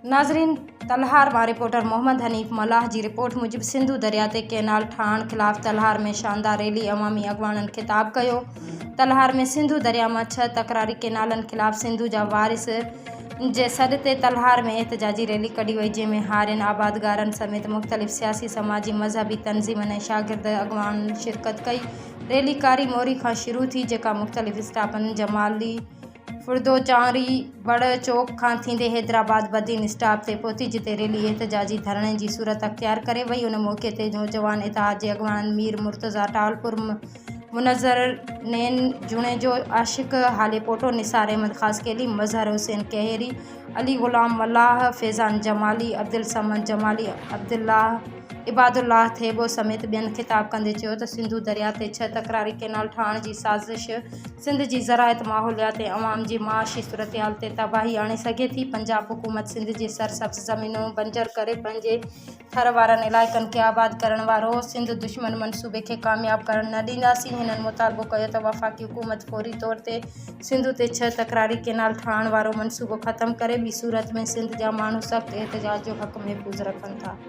ناظرين تلهار مان رپورٽر محمد حنيف ملاح جي رپورٽ موجب سنڌو درياء تي ڪئنال ٺاهڻ خلاف تلهار ۾ شاندار ريلي عوامي اڳواڻن خطاب ڪيو تلهار ۾ سنڌو درياء مان ڇهه تڪراري ڪئنالن خلاف سنڌو جا وارث جي سڏ تي تلهار ۾ احتجاجي ريلي ڪڍي وئي جنهن ۾ هارين آبادگارن سميت مختلف سياسي سماجي مذهبي تنظيمن ۽ شاگرد اڳواڻن شرڪت ڪئي ريلي ڪاري موري کان شروع ٿي جيڪا مختلف اسٽاپن جمالي ڦردو چانري بڙ چوڪ کان ٿيندي حيدرآباد بدين اسٽاپ تي پهتي جتي ريلي احتجاجي ڌرڻي جي صورت اختيار ڪري وئي ان موقعي تي نوجوان اتحاد جي اڳواڻن مير مرتضيٰ ٽالپر، منظر نين جوڻيجو، عاشق هاليپوٽو، نثار احمد خاصخيلي، مظهر حسين ڪهيري، علي غلام ملاح، فيضان جمالي، عبدالصمد جمالي، عبدالله عبادالله ٿيٻو سميت ٻين خطاب ڪندي چيو ته سنڌو درياء تي ڇهه تڪراري ڪئنال ٺاهڻ جي سازش سنڌ جي زراعت، ماحوليات ۽ عوام جي معاشي صورتحال تي تباهي آڻي سگهي ٿي، پنجاب حڪومت سنڌ جي سرسبز زمينون بنجر ڪري پنهنجي ٿر وارن علائقن کي آباد ڪرڻ وارو سنڌ دشمن منصوبي کي ڪامياب ڪرڻ نه ڏينداسين، هنن مطالبو ڪيو ته وفاقي حڪومت فوري طور تي سنڌو تي ڇهه تڪراري ڪئنال ٺاهڻ وارو منصوبو ختم ڪري، ٻي صورت ۾ سنڌ جا ماڻهو سخت احتجاج جو حق محفوظ رکن ٿا.